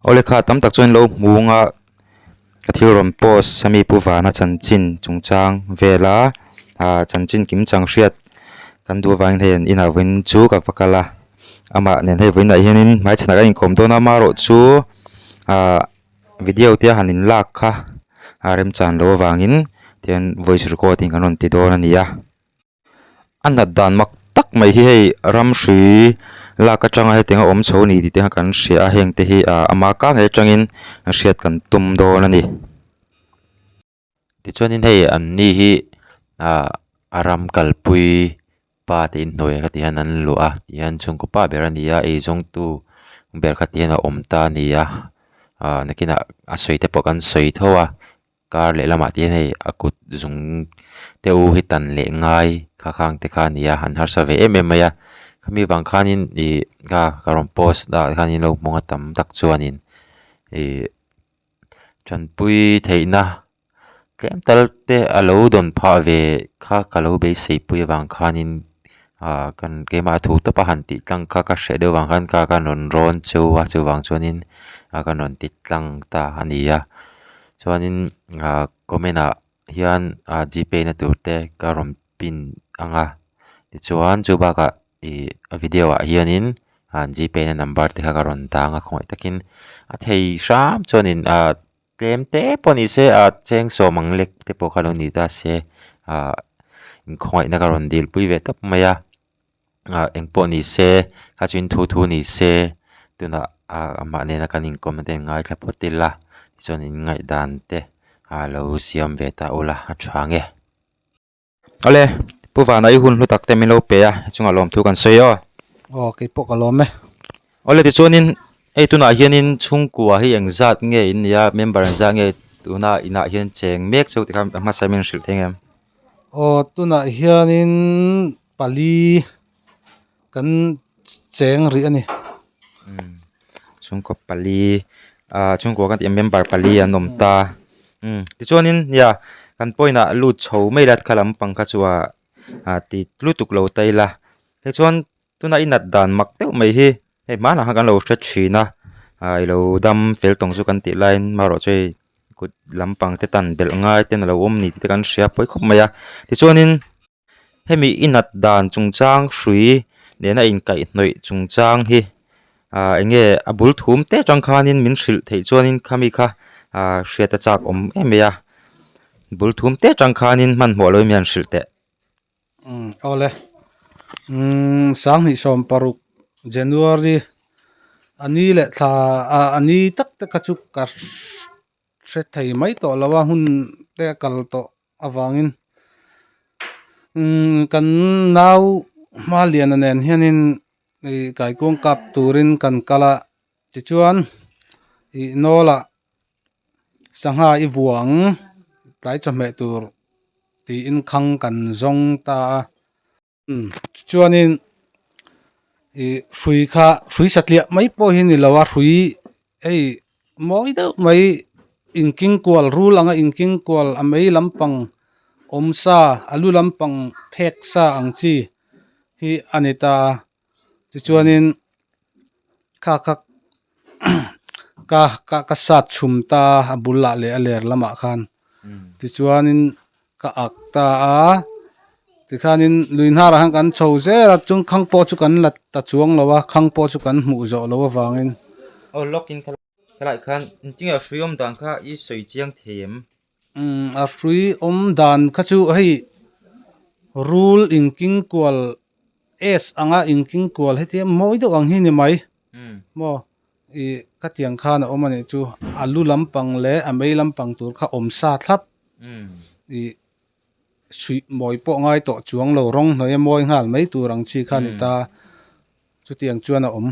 Awle kha tam tak chuan lo hmung a ka thil rawn post ami pu vana chanchin chungchang vela ah chanchin kim chang hriat kan duh avangin hei an inah vawiin chu ka va kal a amah nen hei vawiinah hianin hmaichhanah kan inkawm dawn a amaherawhchu ah video te a han inlak kha a remchan loh avangin tihian voice recording kan rawn ti dawn a ni a. A nat dan mak tak mai hi hei ram hrui lak atanga hetiang a awm chho a ni tih te kha kan hria a heng te hi ah ama kang ngei atangin hriat kan tum dawn a ni. Tichuanin hei an ni hi ah a ram kalpui pa te inhnuai kha ti hian an luah a tihian chhungkaw pa ber a ni a eizawngtu ber kha ti hian a awm ta a ni a ah nakinah a sawi te pawh kan sawi tho a. Kar lehlamah te hian hei a kut zung te u hi tan leh ngai kha khang te kha a ni a an harsa ve em em mai a khami vang khanin ih kha ka rawn post ah khanin lo hmawng a tam tak chuanin ih tanpui theihna tlem tal te a lo dawn phah ve kha ka lo beisei pui avang khanin ah kan keimah thu tawp a han tih tlang kha ka hreh deuh vang khan ka ka rawn rawn cheu a chuvang chuanin a ka rawn ti tlang ta a ni a. Chuanin ah comment ah hian ah g pay na tur te ka rawn pin ang a tichuan chu bakah ih a video ah hianin ah g pay na number te kha ka rawn dang a khawngaih takin a thei hram chuanin ah tlem te pawh ni se ah cheng sawm ang lek te pawh kha lo ni ta se ah inkhawngaihna ka rawn dil pui ve tawp mai a. Ah engpawh ni se kha chu in thu thu ni se tunah ah amah nena kan inkawm te ngaithla phawt ila tichuan in ngaihdan te ah lo siam ve ta ula a tha nge. Awle Pu Vana i hun hlu tak te min lo pe a chungah lawmthu kan sawi aw. Aw keipawh ka lawm e. Awle tichuanin hei tunah hianin chhungkua hi engzat nge in nia member engzat nge tuna inah hian cheng mek chu tikhan a hmasa min hrilh thei ang em? Aw tunah hianin pali kan cheng rih a ni. Chhungkaw pali ah chhungkua kan tih member pali an awm ta tichuanin nia kan point ah lut chho mai la kha lampang kha chu ah ah ti lutuk lo ta ila tichuan tuna i nat dan mak deuh mai hi hei hmanah khan kan lo hre thin a ah ilo dam fel tawng chu kan tih laiin marawh chu hei kut lampang te tan belh ngai ten alo awm ni tih te kan hria pawi khawp mai a tichuanin. Hemi i nat dan chungchang hrui nena inkaihhnawih chungchang hi ah eng nge a bul thum te atang khanin min hrilh theih chuanin khami kha ah hriat a chak awm em mai a bul thum te atang khanin hmanhmawh lo in hrilh teh. Umm awle umm sanghnih sawm paruk January a ni leh thla ah a ni tak te kha chu ka hre thei mai tawh lo a hun te a kal tawh avangin umm kan nau hma liana nen hianin ih kaikuang kap turin kan kal a tichuan ih nawlah sangha i vuang tlai chawhmeh tur tiin khang kan zawng ta a. Umm chuanin ih hrui kha hrui satliah mai pawh hi ni lo a hrui hei mawi deuh mai inking kual rul anga inking kual a mei lampang awm sa a lu lampang phek sa ang chi hi a ni ta a tichuanin kha kha ka ka sat chhum ta a bulah leh a ler lamah khan tichuanin. Ka ak ta a tikhanin lui hnarah hian kan chho zel a chung khang pawh chu kan la ta chuang lo a khang pawh chu kan hmuh zawh loh avangin. Aw lawk in khalai khan engtin nge a hrui awm dan kha i sawi chiang thei em? Umm a hrui awm dan kha chu hei rul inking kual S anga inking kual heti mawi deuh ang hi ni mai maw. Ih khatiang khan a awm a nih chu a lu lampang leh a mei lampang tur kha awm sa thlap ih suih mawi pawh ngai tawh chuang lo rawng hnawih a mawi nghal mai tur ang chi kha a ni ta chutiang chuan a awm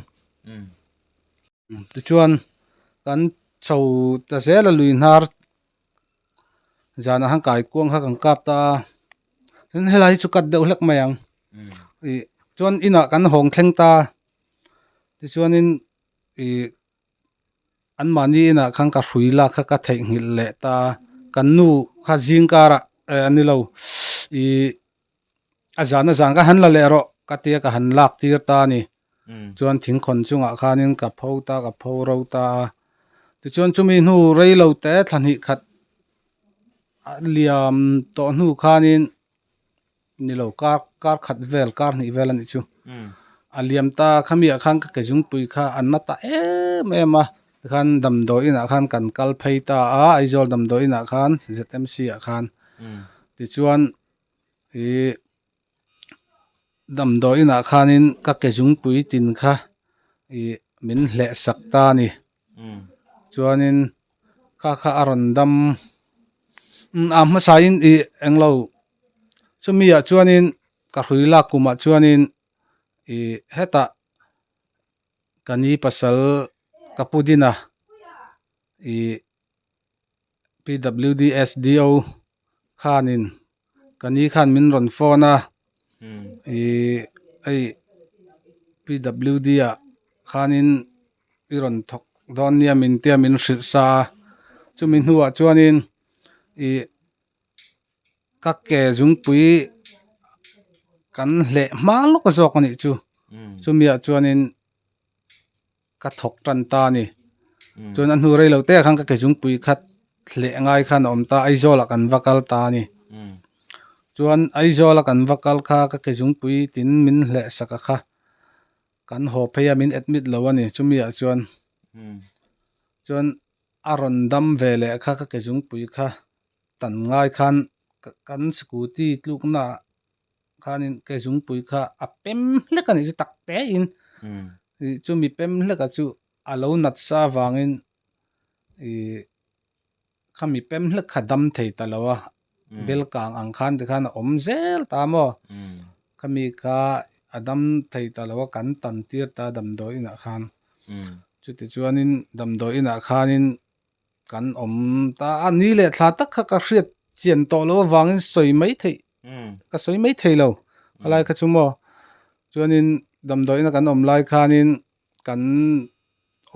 tichuan kan chho ta zel a lui hnar zanah khan kaikuang kha kan kap ta a tin helai hi chu cut deuh hlek mai ang ih chuan inah kan hawng thleng ta. Tichuanin ih anmahni inah khan ka hrui lak kha ka theihnghilh leh ta a kan nu kha zing karah eh a ni lo ih a zan a zan kha han la leh rawh ka tia ka han lak tir ta a ni chuan thingkhawn chungah khanin ka pho ta ka pho ro ta a. Tichuan chumi hnu rei lo te thla hnih khat a liam tawh hnu khanin ni lo kar kar khat vel kar hnih vel a nih chu a liam ta khami ah khan ka ke zungpui kha an na ta em em a tikhan damdawi inah khan kan kal phei ta a Aizawl damdawi inah khan Z_M_C ah khan tichuan ihh damdawi inah khanin ka ke zungpui tin kha ihh min hleh sak ta a ni chuanin kha kha a rawn dam a hmasain ih englo chumi ah chuanin ka hrui lak kumah chuanin ih hetah ka ni pasal ka pu din a ih P_W_D_S_D_O khanin ka ni khan min rawn phone a ih hei P_W_D ah khanin i rawn thawk dawn nia min tia min hrilh sa a chumi hnuah chuanin ih ka ke zungpui kan hleh hma lawk zawk a nih chu chumi ah chuanin ka thawk tan ta a ni chuan a hnu rei lo te ah khan ka ke zungpui khat hleh ngai khan a awm ta Aizawl ah kan va kal ta a ni chuan Aizawl a kan va kal kha ka ke zungpui tin min hleh sak a kha kan haw phei a min admit lo a ni chumi ah chuan chuan a rawn dam ve leh kha ka ke zungpui kha tan ngai khan kan scooty tlukna ah khanin ke zungpui kha a pem hlek a nih chu tak te in ih chumi pem hlek a chu a lo nat sa avangin ih khami pem hlek kha dam thei ta lo a bel kang ang khan tikhan a awm zel ta maw khami kha a dam thei ta lo a kan tan tir ta damdawi inah khan chuti chuanin damdawi inah khanin kan awm ta a ni leh thla tak kha ka hriat chian tawh loh avangin sawi mai theih ka sawi mai thei lo khalai kha chu maw chuanin damdawiin a kan awm lai khanin kan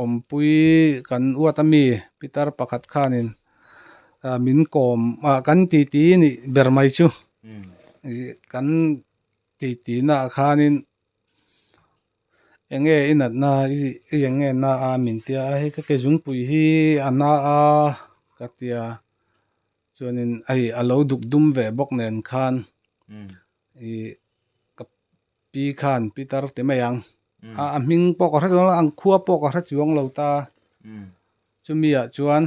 awmpui kan uat ami pitar pakhat khanin ah min kawm ah kan titi nih ber mai chu ih kan titi naah khanin. Eng nge i natna i eng nge na a min tia a hei ka ke zungpui hi a na a ka tia chuanin hei a lo duk dum ve bawk nen khan ih ka pi khan pitar ti mai ang a a hming pawh ka hre chuang lo ang khua pawh ka hre chuang lo ta chumi ah chuan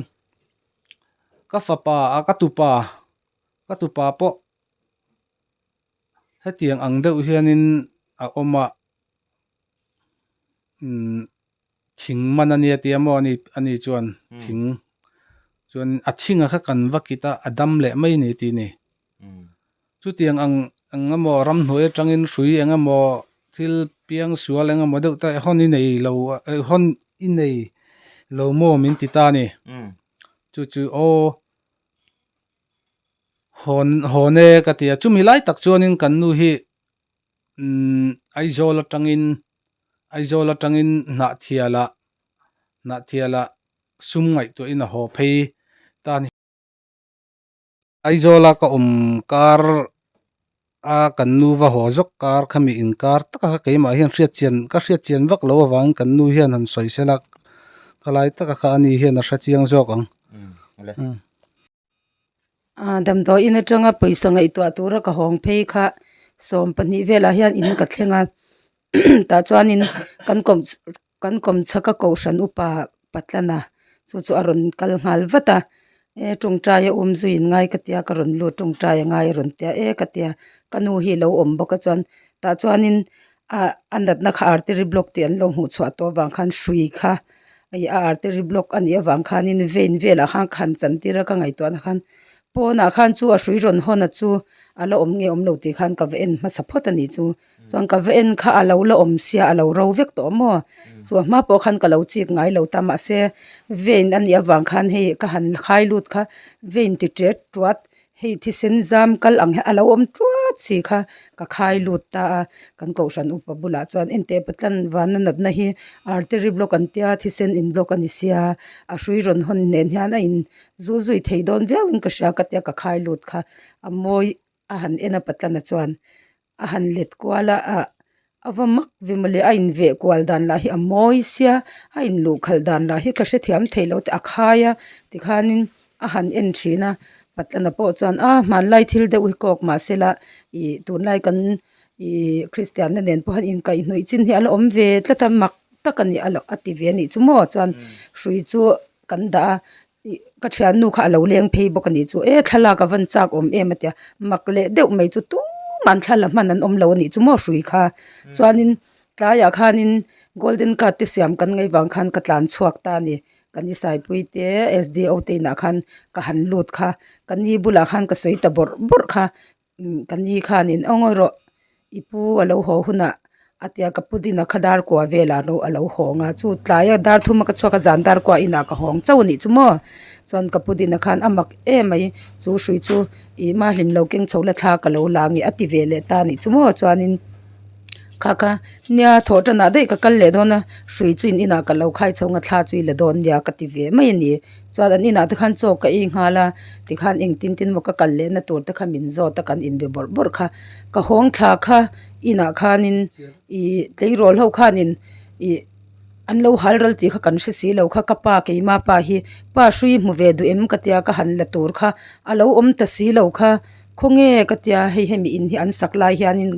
ka fapa a ka tupa ka tupa pawh. Hetiang ang deuh hianin a awm a umm thing man a nia tia maw ani ani chuan thing chuan a thinga kha kan va kit a a dam leh mai a ni tih a ni. Chutiang ang eng emaw ramhnuai atangin hrui eng emaw thil piang sual eng emaw deuh te hawn i nei lo hawn i nei lo maw min ti ta a ni. Chu chu aw. Hawn hawn e ka ti a chumi lai tak chuanin kan nu hi umm Aizawl atangin Aizawl atangin Hnahthialah Hnahthialah sum ngaihtuahin a haw phei ta a ni. Aizawla ka awm kar a kan nu va haw zawk kar khami inkar taka kha keimah hian hriat chian ka hriat chian vak loh avangin kan nu hian han sawi sela ka lai taka kha ani hian a hre chiang zawk ang. Damdawi in atanga pawisa ngaihtuah tura ka hawng phei kha 12 velah hian in ka thleng a tah chuanin kan kawm kan kawm chhak a kohhran upa patlana chu chu a rawn kal nghal vat a e tawngtai a awm zui in ngai ka tia ka rawn lut tawngtai a ngai a rawn tia e ka tia ka nu hi a lo awm bawk a chuan tah chuanin ah a natna kha artery block tih an lo hmuh chhuah tawh avang khan hrui kha ih a artery block a nih avang khanin vein velah khan khan chan tir a ka ngaihtuahna khan pawnah khan chu a hrui rawn hawn a chu a la awm nge awm lo tih khan ka va en hmasa phawt a nih chu chuan ka va en kha a lo la awm sia a lo ro vek tawh maw chu a hma pawh khan ka lo chik ngai lo ta mahse vein a nih avang khan hei ka han khai lut kha vein ti tet tuat Hei thisen zam kal ang hi a lo awm tluat si kha ka khai lut ta a kan kohhran upa bulah chuan enteh patlan vana natna hi artery block an tia thisen in block a ni sia a hrui rawn hawn nen hian a in zul zui thei dawn viau in ka hria ka tia ka khai lut kha a mawi a han en a patlana chuan a han let kual a ah. A va mak ve mawle a inveh kual dan lah hi a mawi sia a inluh khalh dan lah hi ka hrethiam thei lo te a khai a tikhanin a han en thin a patlana pawh chuan a hmanlai thil deuh hi kawk mahsela ih tunlai kan ih kristian na nen pawh hian inkaihhnawih chin hi a la awm ve tlat a mak tak a ni a lo a ti ve a nih chu maw chuan hrui chu kan dah a ih ka thiannu kha a lo leng phei bawk a nih chu e thlalak a van chak awm em a tia mak leh deuh mai chu tumah an thla la hman an awm lo a nih chu maw hrui kha chuanin tlaiah khanin golden card te siam kan ngaih vang khan ka tlan chhuak ta a ni ka ni saipui te S_D_O te inah khan ka han lut kha ka ni bulah khan ka sawi ta bawrh bawrh kha. Ka ni khanin aw ngawi rawh i pu a lo haw hunah a tia ka pu din a kha dar kua velah ro a lo hawng a chu tlaia dar thum a ka chhuak a zan dar kua inah ka hawng chauh a nih chu maw chuan ka pu din a khan a mak em mai chu hrui chu ih ma hlim lo keng chho la thla ka lo la nge a ti ve leh ta a nih chu maw chuanin. Kha kha nia thawh tanah daih ka kal leh dawn a hrui chu in inah ka lo khai chho ang a thla chu i la dawn nia ka ti ve mai a ni chuan an inah te khan chaw ka ei nghal a tikhan engtin tin maw ka kal leh na tur te kha min zawt a kan inbe bawrh bawrh kha ka hawng thla kha inah khanin ih tleirawl ho khanin ih an lo hal ral tih kha kan hre si lo kha ka pa keima pa hi pa hrui hmu ve duh em ka tia ka han la tur kha a lo awm ta si lo kha khawnge ka tia hei hemi in hi an sak lai hianin.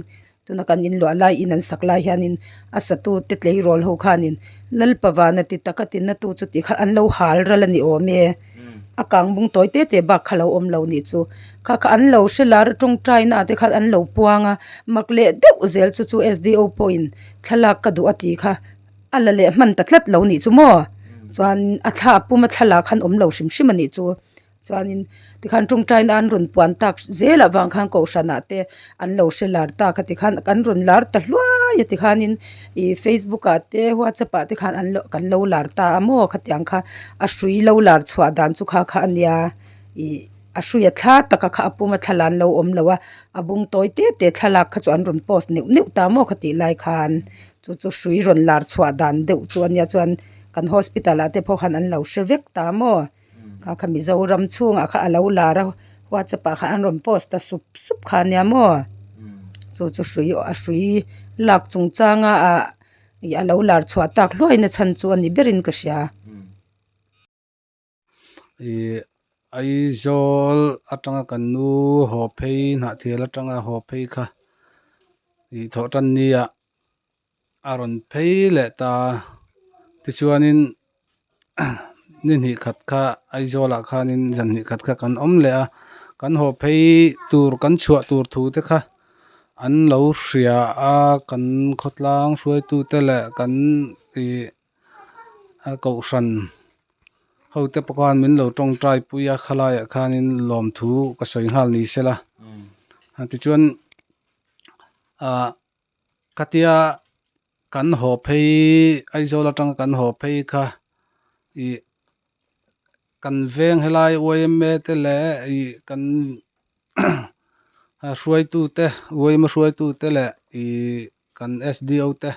Tuna kan inluah lai in an sak lai hianin a satu te tleirawl ho khanin Lalpa vana ti taka tinna tu chu tih kha an lo hal ral a ni awm e a kang bung tawi te te bak kha lo awm lo nih chu kha kha an lo hre lar a tawngtai na ah te khan an lo puang a mak leh deuh zel chu chu S_D_O pawhin thlalak ka duh a tih kha a la leh hman ta tlat lo nih chu maw chuan a thla a pum a thlalak khan awm lo hrim hrim a nih chu. Chuanin tikhan tawngtaina an rawn puan tak zel avang khan kohhranah te an lo hre lar ta kha tikhan kan rawn lar ta hluai a tikhanin ih facebook ah te whatsapp ah te khan an lo kan lo lar ta a maw khatiang kha a hrui lo lar chhuah dan chu kha kha a nia ih a hrui a thla taka kha a puma thla lan lo awm lo a a bung tawi te te thlalak kha chu an rawn post neuh neuh ta maw khatih lai khan chu chu hrui rawn lar chhuah dan deuh chu a nia chuan kan hospital ah te pawh khan an lo hre vek ta maw. Kha kha Mizoram chhungah kha a lo lar a whatsapp ah khan an rawn post ta sup sup kha ania maw chu chu hrui a hrui lak chung changa ah ih a lo lar chhuah tak hluai na chhan chu a ni berin ka hria. Ih Aizawl atanga kan nu haw phei Hnahthial atanga haw phei kha ih thawh tan nia. a rawn phei leh ta tichuanin ni hnih khat kha Aizawl ah khanin zan hnih khat kha kan awm leh a kan haw phei tur kan chhuah tur thu te kha an lo hria a kan khawtlang hruaitu te leh kan ih a kohhran ho te pawh khan min lo tawngtai pui a khalaiah khanin lawmthu ka sawi nghal ni sela tichuan ah. Khatia kan haw phei Aizawl atanga kan haw phei kha ih kan veng helai yma te leh ih kan hruaitu te yma hruaitu te leh ih kan S_D_O te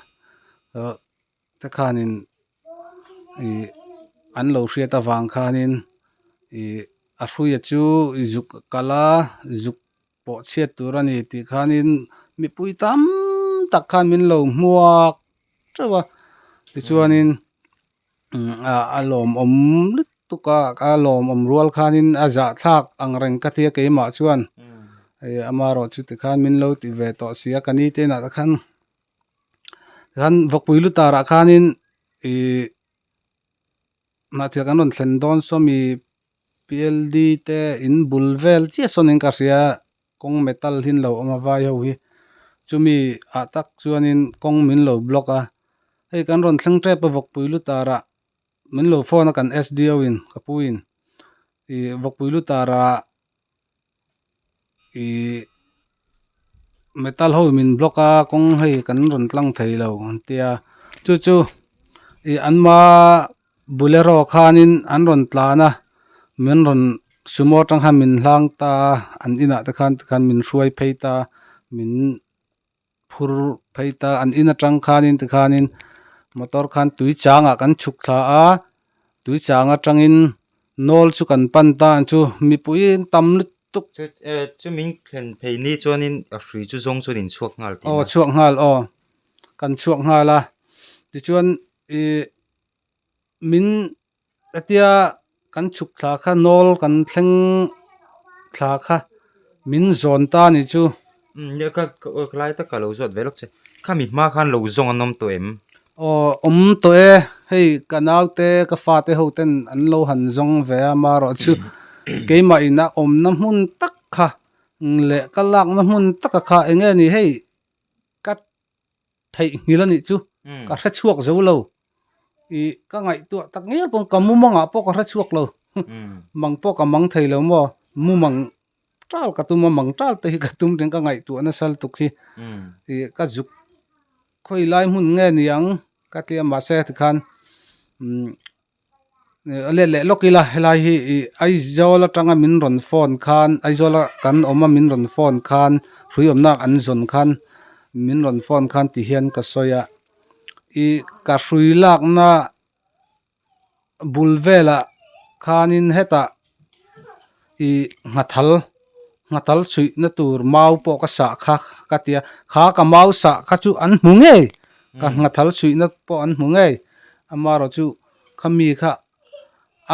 te khanin ih an lo hriat avang khanin ih a hruia chu zuk kal a zuk pawh chhiat tur a ni tih khanin mipui tam tak khan min lo hmuak teuh a tichuanin a lawmawm lutuk a a lawmawm rual khanin a zahthlak ang reng ka tia keimah chuan hei amaherawh chu tikhan min lo ti ve tawh si a ka ni te inah te khan tikhan vawkpui lu tarah khanin ih Hnahthial kan rawn thlen dawn saw mi P_L_D te in bul vel chiah sawn in ka hria kawng metal hi an lo awm a vai ho hi chumi ah tak chuanin kawng min lo block a hei kan rawn thleng tep a vawkpui lu tarah min lo phone a kan S_D_O in ka pu in ih vawkpui lu tarah ih metal ho min block a kawng hei kan rawn tlang thei lo an tia chu chu ih an hma bolero khanin an rawn tlan a min rawn sumo atang khan min hlang ta a an inah te khan tikhan min hruai phei ta min phur phei ta an in atang khanin tikhanin motor khan tui changah kan chhuk thla a tui chang atangin nawl chu kan pan ta ang chu mipui an tam lutuk. Chu min thlen phei ni chuanin a hrui chu zawng chuan in chhuak nghal tih na. Aw chhuak nghal aw. kan chhuak nghal a tichuan ih min hetia kan chhuk thla kha nawl kan thleng thla kha min zawn ta a nih chu. Umm nia ka ka lai tak ka lo zawt ve lawk che khami hma khan lo zawng an awm tawh em? Aw awm tawh e hei ka naute ka fate ho ten an lo han zawng ve a marawh chu keimah in a awmna hmun tak kha leh ka lakna hmun taka kha eng nge ni hei ka theihnghilh a nih chu ka hre chhuak zo lo ih ka ngaihtuah tak ngial pawh ka mumangah pawh ka hre chhuak lo mang pawh ka mang thei lo maw mumang tal ka tum a mang tal te hi ka tum reng ka ngaihtuah nasa lutuk hi ih ka zuk khawi lai hmun nge niang ka tia mahse tikhan umm a let leh lawk ila helai hi ih Aizawl atanga min rawn phone khan Aizawl a kan awm a min rawn phone khan hrui awmna an zawn khan min rawn phone khan ti hian ka sawi a ih ka hrui lakna bul velah khanin hetah ih nghathal nghathal chhuihna tur mau pawh ka sah kha ka ti a kha ka mau sah kha chu an hmu ngei ka nghathal chhuihna pawh an hmu ngei amaherawh chu khami kha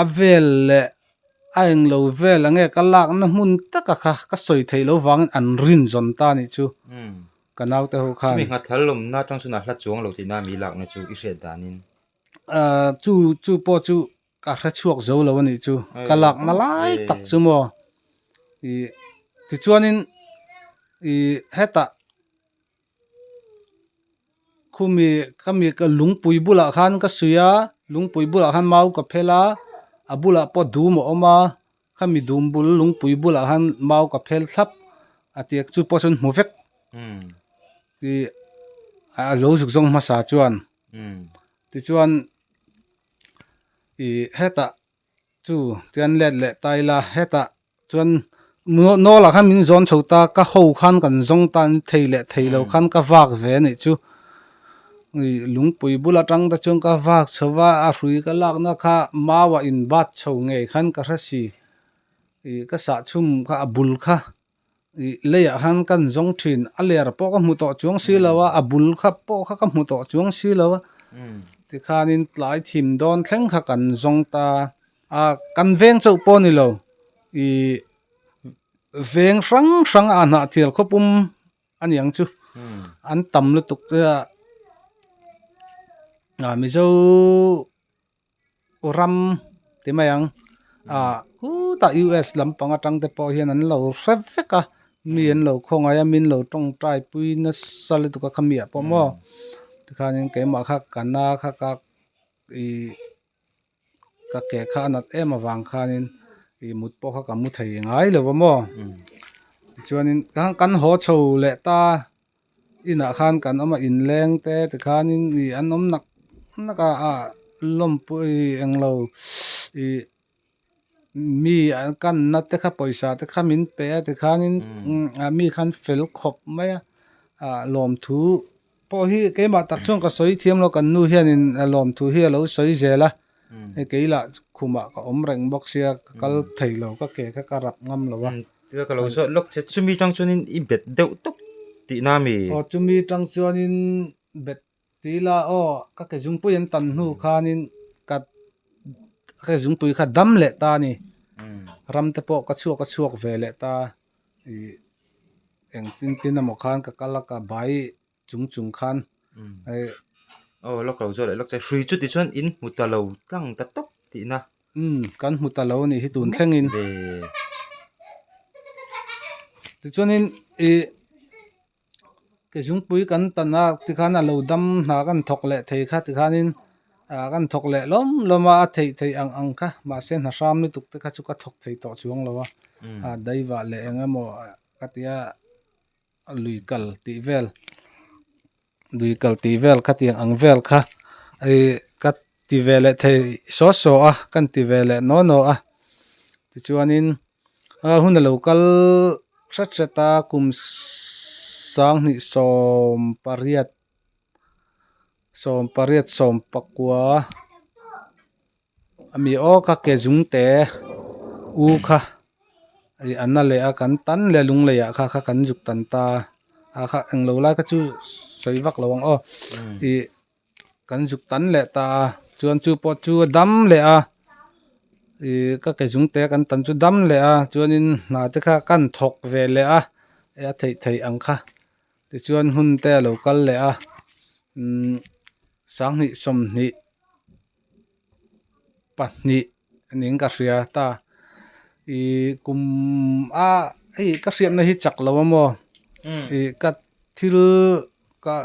a vel leh a englo vel ang nge ka lakna hmun taka kha ka sawi theih loh vangin an rin zawn ta a nih chu ka naute ho khan. Chumi nghathal lawmna atang chuan a hla chuang lo tihna mi lakna chu i hriat danin. Ahh chu chu pawh chu ka hre chhuak zo lo a nih chu ka lakna lai tak chu maw ih tichuanin ih hetah khumi khami ka lungpui bulah khan ka suih a lungpui bulah khan mau ka phel a a bulah pawh dum a awm a khami dum bul lungpui bulah khan mau ka phel thlap a tiang chu pawh chuan hmu vek ih a lo zuk zawng hmasa chuan tichuan. Ih hetah chu tian let leh ta ila hetah chuan nawlah khan min zawn chho ta ka ho khan kan zawng ta an thei leh thei lo khan ka vak ve a nih chu ih lungpui bul atang te chuan ka vak chho va a hrui ka lakna kha mau ah in bat chho ngei khan ka hre si ih ka sah chhum kha a bul kha. Ih leiah khan kan zawng thin a ler pawh ka hmu tawh chuang si lo a a bul kha pawh kha ka hmu tawh chuang si lo a tikhanin tlai thim dawn thleng kha kan zawng ta a kan veng chauh pawh a ni lo ih veng hrang hrang a hnah thial khawpum a ni ang chu an tam lutuk te a ah mizo. Ram ti mai ang ah khutah US lampang atang te pawh hian an lo hre vek a mi an lo khawngaih a min lo tawngtai pui nasa lutuk a khami ah pawh maw tikhanin keimah kha ka na kha ka ih ka ke kha a nat em avang khanin ih mut pawh kha ka mu thei ngai lo va maw tichuanin kan haw chho leh ta. Inah khan kan awm a inleng te tikhanin ih an awm nak nak a ah lawmpui englo ih mi an kanna te kha pawisa te kha min pe a tikhanin mi khan fel khawp mai a ah lawmthu pawh hi keimah tak chuan ka sawi thiam lo kan nu hianin lawmthu hi a lo sawi zel a hei keilah khumah ka awm reng bawk sia ka kal thei lo ka ke kha ka rap ngam lo a. Tia ka lo zawt lawk che, chumi tang chuanin i bet deuh tawp tihna mi? Aw chumi tang chuanin bet ti ila aw ka ke zungpui an tan hnu khanin ka ke zungpui kha dam leh ta a ni. Ram te pawh ka chhuak a chhuak ve leh ta ih engtin tin emaw khan ka kal a ka bai chung chung khan ih. Aw lawk ka lo zawt leh lawk che, hrui chu tichuan in hmu ta lo tlang ta tawp tihna. Umm kan hmu ta lo a nih hi tun thlengin. Ve. Tichuanin ih ke zungpui kan tan a tikhan a lo dam hna kan thawk leh thei kha tikhanin ah kan thawk leh lawm lawm a a theih theih ang ang kha mahse hna hram lutuk te kha chu ka thawk thei tawh chuang lo a ah daivah leh eng emaw ka tia lui kal tih vel lui kal tih vel kha tiang ang vel kha ih ka ti ve leh thei saw saw a kan ti ve leh naw naw a tichuanin a hun a lo kal hret hret a kum sanghnih sawm pariat sawm pariat sawm pakua ami aw ka ke zung te u kha ih an na leh a kan tan leh a lung lei ah kha kha kan zuk tan ta a kha englo lai kha chu. sawi vak lo ang aw ih kan zuk tan leh ta a chuan chu pawh chu a dam leh a ih ka ke zung te kan tan chu dam leh a chuanin hna te kha kan thawk ve leh a a theih theih ang kha tichuan hun te a lo kal leh a umm sanghnih sawmhnih pahnih ning ka hria ta ih kum a hei ka hriatna hi chak lo a maw ih ka thil ka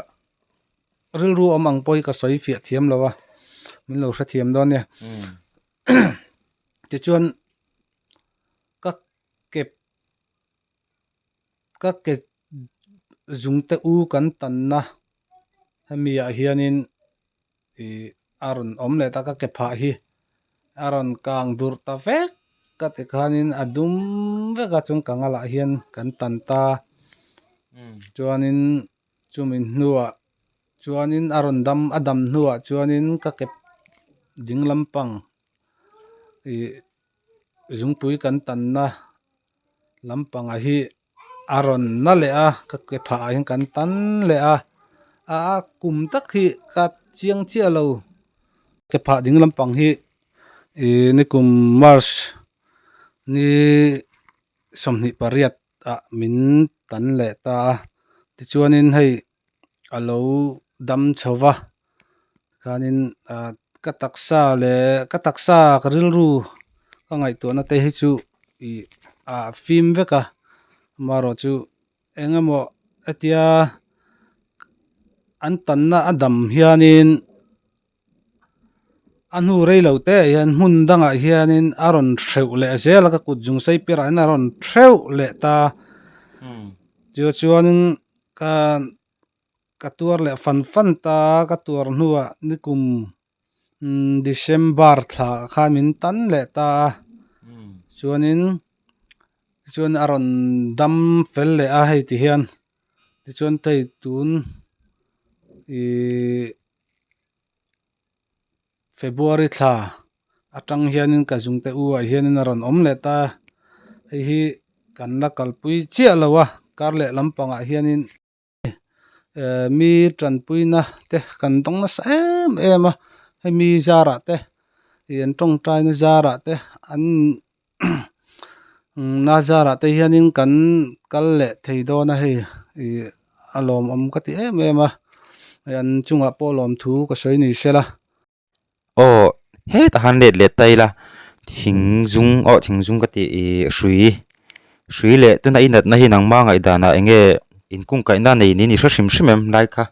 rilru awm ang pawh hi ka sawi fiah thiam lo a min lo hrethiam dawn nia tichuan ka kep ka ke zungte u kan tanna hemi ah hianin ih a rawn awm leh ta ka ke phah hi a rawn kang durh ta vek ka ti khanin a dum vek a chung kang alah hian kan tan ta chuanin chumi hnuah chuanin a rawn dam a dam hnuah chuanin ka ke ding lampang ih zungpui kan tanna lampangah hi a rawn na leh a ka ke phah ah hian kan tan leh a a kum tak hi ka chiang chiah lo ke phah ding lampang hi ih nikum march ni 28 ah min tan leh ta a tichuanin hei a lo dam chho va khanin ah ka taksa leh ka taksa ka rilru ka ngaihtuahna te hi chu ih ah fim vek a amaherawh chu eng emaw hetia an tanna a dam hianin a hnu rei lo te ah hian hmun dangah hianin a rawn hreuh leh zel a ka kut zung sei pirah hian a rawn hreuh leh ta chu chuanin ka ka tuar leh fan fan ta ka tuar hnuah nikum December thla ah khan min tan leh ta a chuanin chuan a rawn dam fel leh a hei ti hian tichuan hei tun ihh. February thla atang hianin ka zungte u ah hianin a rawn awm leh ta a hei hi kan la kalpui chiah lo a kar leh lampangah hianin eh mi tanpuina te kan dawng nasa em em a hemi zarah te ih an tawngtaina zarah te an na zarah te hianin kan kal leh thei dawn a hei ih a lawmawm ka ti em em a an chungah pawh lawmthu ka sawi ni se la. Aw hetah han let leh ta ila thing zum aw thing zum ka tih ih hrui hrui leh tuna i natna hi nangma ngaihdanah eng nge inkungkaihna nei niin i hre hrim hrim em lai kha.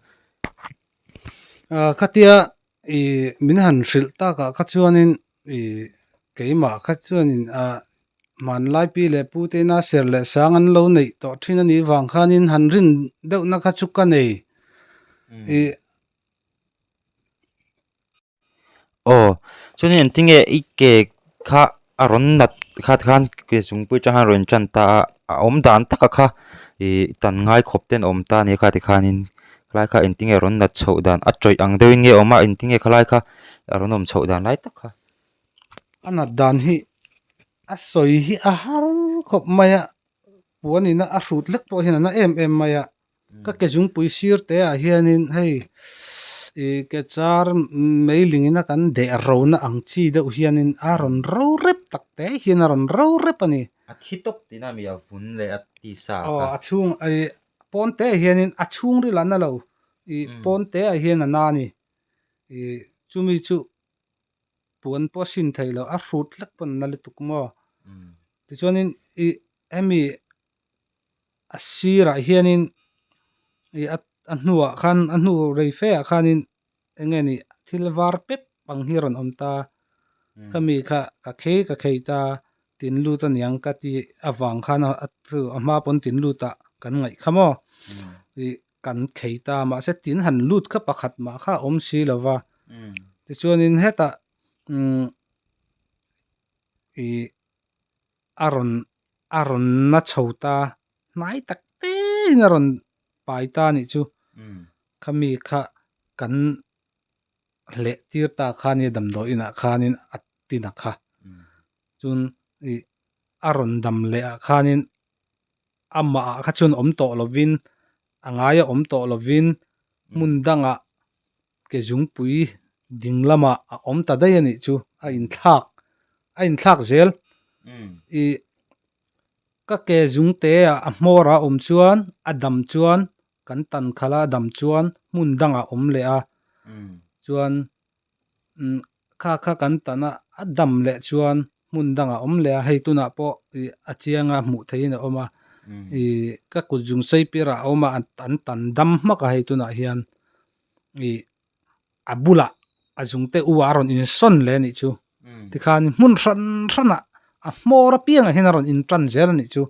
Khatia ih min han hrilh takah kha chuanin ih keimah kha chuanin ah hmanlai pi leh pu te ina ser leh sang an lo neih tawh thin a nih vang khanin han rin deuhna kha chu ka nei ih. Aw chuanin engtinge i ke kha a rawn nat kha tikhan ke zungpui atang khan a rawn tan ta a a awm dan taka kha ih tan ngai khawp ten a awm ta a nia kha tikhanin khalai kha engtinge a rawn nat chhoh dan a tawih ang deuhin nge a awm a engtinge khalai kha a rawn awm chhoh dan lai tak kha. A nat dan hi a sawi hi a har khawp mai a puan ina a hrut lek pawh hian a na em em mai a ka ke zungpui sir te ah hianin hei ih ke char meiling ina kan deh ro na ang chi deuh hianin a rawn ro rep tak te hian a rawn ro rep a ni. A thi tawp tihna mi a vun leh a tisa kha. Aw a chhung ih pawn te ah hianin a chhungril ah na lo ih pawn te ah hian a na a ni ih chumi chu puan pawh a sin thei lo a hrut hlek pawn a na lutuk maw tichuanin ih hemi a sirah hianin ih a a hnuah khan a hnu rei fe ah khanin eng nge ni thil var pep ang hi a rawn awm ta khami kha ka khei ka khei ta tin lut a niang ka tih avang khan a a hma pawn tin lut ah kan ngaih kha maw ih kan khei ta mahse tin han lut kha pakhat mah kha a awm si lo va tichuanin hetah umm ih a rawn a rawn na chho ta hnai tak te in a rawn pai ta a nih chu khami kha kan hleh tir ta kha nia damdawi inah khanin a tin a kha chun ih a rawn dam leh ah khanin amah ah kha chuan awm tawh lovin a ngai a awm tawh lovin. Hmun dangah ke zungpui ding lamah a awm ta daih a nih chu a inthlak a inthlak zel. Ih ka ke zungte ah a hmawr a awm chuan a dam chuan kan tan khalh a a dam chuan hmun dangah a awm leh a chuan umm kha kha kan tan a a dam leh chuan hmun dangah a awm leh a hei tunah pawh ih a chiang a hmuh theihin a awm a ih ka kut zung sei pirah a awm a an tan dam hmak a hei tunah hian ih a bulah a zungte u ah a rawn insawn leh a nih chu tikhan hmun hran hranah a hmawr apiangah hian a rawn intan zel a nih chu.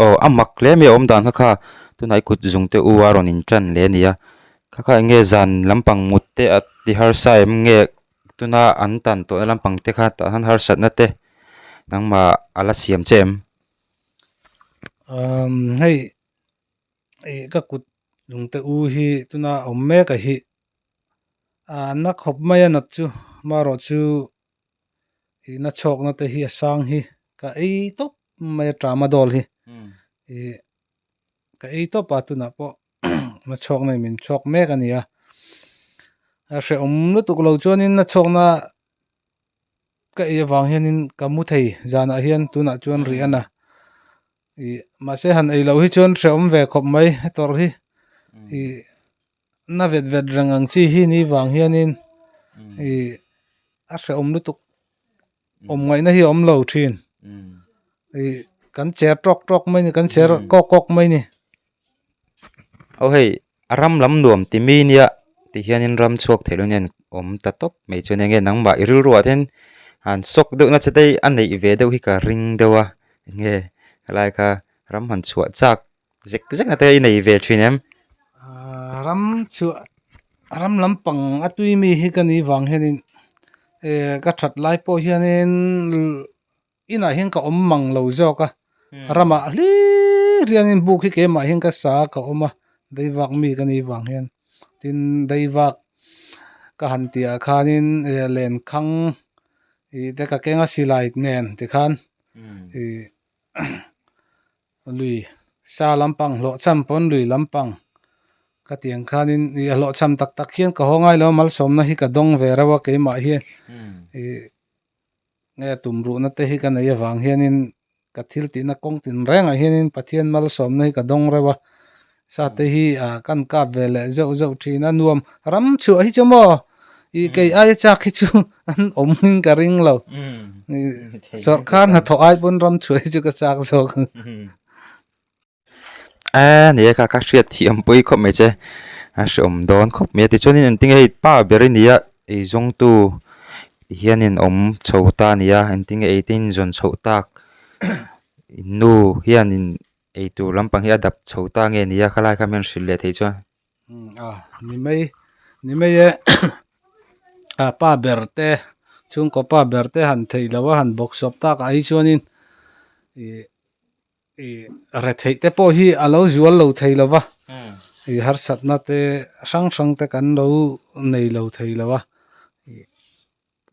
Aw a mak hle mai a awm dan kha kha tunah i kut zung te u a rawn in tan leh a ni a kha kha eng nge zan lampang mut te a ti harsa em nge tuna an tan tawhna lampang te kha tah hian harsatna te nangmah a la siam che em? Umm hei ih ka kut zung te u hi tuna awm mek a hi a na khawp mai a nat chu marawh chu ih na chhawkna te hi a sang hi ka ei tawp mai a tramadol hi ih ka ei tawp a tunah pawh na chhawkna in min chhawk mek a ni a a hrehawm lutuk lo chuanin na chhawkna ka ei avang hianin ka mu thei zanah hian tunah chuan rih a na ih mahse han ei loh hi chuan hrehawm ve khawp mai tawrh hi ih. Na vet vet reng ang chi hi ni vang hianin ih a hrehawm lutuk awm ngaihna hi a awm lo thin ih kan cher tawk tawk mai a ni kan cher kawk kawk mai a ni. Aw hei a ram lam nuam ti mi nia ti hianin ram chhuak theih loh hian awm ta tawp mai chuan enge nangmah i rilruah te hian han sawk deuh nasa te a neih ve deuh hi ka ring deuh a enge helai kha ram han chhuah chak Zek zek na te i nei ve thin em? Ahh ram chhuah ram lampang a tui mi hi ka nih vang hianin eh ka that lai pawh hianin inah hian ka awm mang lo zawk a ramah hlir hianin buk hi keimah hian ka sa a ka awm a daivak mi ka nih vang hian tin daivak ka han tih ah khanin eh lenkhang ih te ka keng a silai nen tikhan ih. Lui sa lampang hlawhchham pawn lui lampang ka tih ang khanin ih a hlawhchham tak tak hian ka haw ngai lo a malsawmna hi ka dawng ve reuh a keimah hian ih nge tum ruhna te hi ka nei avang hianin ka thil tihna kawng tin rengah hianin Pathian malsawmna hi ka dawng reuh a sa te hi ah kan kap ve leh zeuh zeuh thin a nuam ram chhuah hi chu maw ih kei aia chak hi chu an awm in ka ring lo sawrkar hnathawh ai pawn ram chhuah hi chu ka chak zawk a ni a kha ka hriat thiam pui khawp mai che a hreawm dawn khawp mai a tichuanin engtin nge hei pa ber a ni a eizawngtu ti hianin awm chho ta a ni a engtin nge ei te in zawn chhoh tak nu hianin Eitur lampang hi a dap chho ta nge ni a khalai kha mian hrilh leh thei chuan. A ni mai ni mai e a pa ber te chhungkaw pa ber te han theih loh a han bawk sawp tak ah hi chuanin ih ih retheih te pawh hi a lo zual lo thei lo va ih harsatna te hrang hrang te kan lo nei lo thei lo a ih.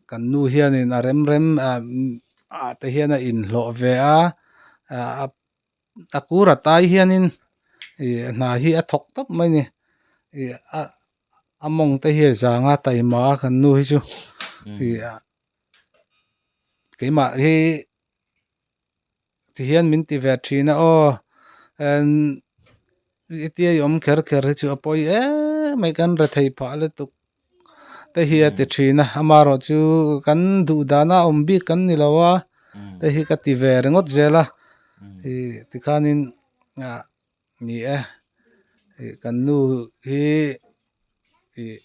Kan nu hianin a rem rem ah te hian a inhlawh ve a a kur a tai hianin ih hna hi a thawk tawp mai a ni ih a a mawng te hi a zang a taima a kan nu hi chu ih keimah hi ti hian min ti ve thin a aw hetia i awm kher kher hi chu a pawi em mai kan rethei phah lutuk te hi a ti thin a amaherawh chu kan duh dana awm bik kan ni lo a te hi ka ti ve ringawt zel a ih tikhanin ah ni e ih kan nu hi ih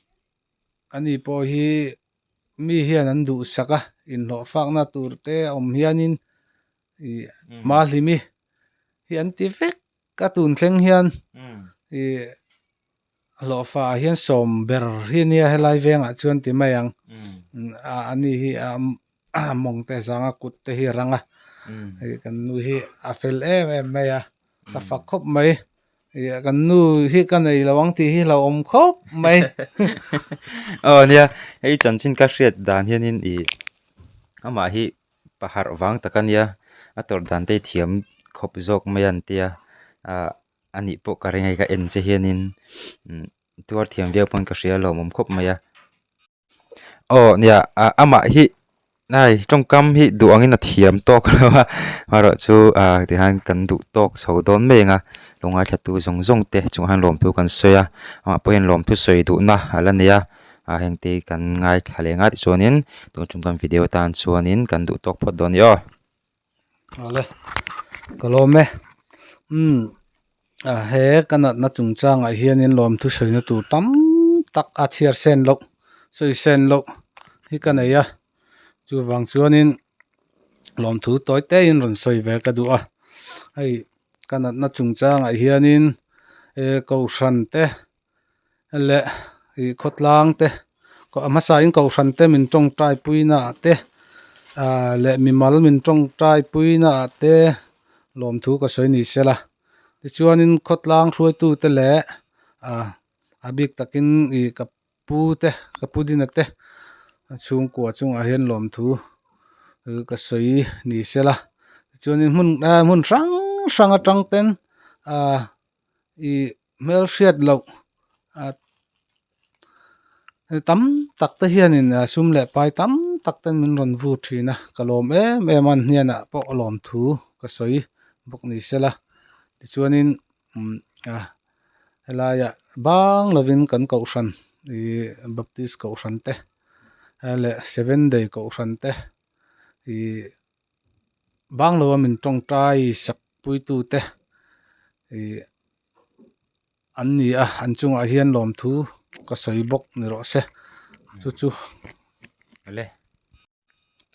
ani pawh hi. Mi hian an duhsak a inhlawh fakna tur te a awm hianin ih Mahlimi hi an ti vek a tun thleng hian ih hlawhfa ah hian sawm ber hi ania helai vengah chuan ti mai ang ani hi a mawng te zanga kut te hi a rang a ih kan nu hi a fel em em mai a ka fak khawp mai. Ih kan nu hi ka nei lo ang tih hi hlauhawm khawp mai. Aw nia hei chanchin ka hriat dan hianin ih amah hi paharh vang tak a nia a tawrh dan te hi thiam khawp zawk mai a an tia ah anih pawh ka ring a hei ka en che hianin umm. tuar thiam viau pawn ka hria lawmawm khawp mai a. Aw nia ah amah hi hei tawngkam hi duh angin a thiam tawk lo a amaherawh chu ah tihian kan duh tawk chho dawn mai ang a lo ngaithla tu zawng zawng te chungah hian lawmthu kan sawi a amah pawh hian lawmthu sawi duhna a la nei a ah heng te hi kan ngaithla leh ang a tichuanin tun chung kan video atan chuanin kan duh tawk phawt dawn a ni aw. Awle ka lawm e umm he ka natna chungchangah hianin lawmthu sawina tur tam tak a chhiar sen loh sawi sen loh hi ka nei a chuvang chuanin lawmthu tawi tein rawn sawi ve ka duh a hei ka natna chungchangah hianin eh kohhran te leh ih khawtlang te a hmasa in kohhran te min tawngtai pui na ah te ahh leh mimal min tawngtai pui na ah te lawmthu ka sawi ni sela tichuanin khawtlang hruaitu te leh ahh a bik takin ih ka pu te ka pu dina te a chhungkua chungah hian lawmthu ka sawi ni sela tichuanin hmun ah hmun hrang hrang atang ten ahh ih hmelhriat loh ah tam tak te hianin sum leh pai tam tak ten min rawn vur thin a ka lawm em em a an hnenah pawh a lawm thu ka sawi bawk ni sela tichuanin umm ah helaiah bang lovin kan kohhran ih baptist kohhran te leh seven day kohhran te ih. Banglo a min tawngtai sak puitu te ih an ni a an chungah hian lawmthu ka sawi bawk ni rawh se chu chu. Awle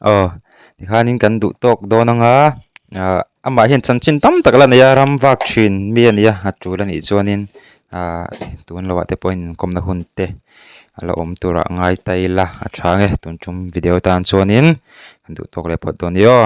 aw tikhanin kan duh tawk dawn anga ah amah hian chanchin tam tak la nei a ram vak thin mi a ni a a tul a nih chuanin ah tun lovah te pawhin inkawmna hun te a la awm turah ngai ta ila a tha ang e tun tum video tan chuanin. Duh tawk leh phawt dawn ni aw.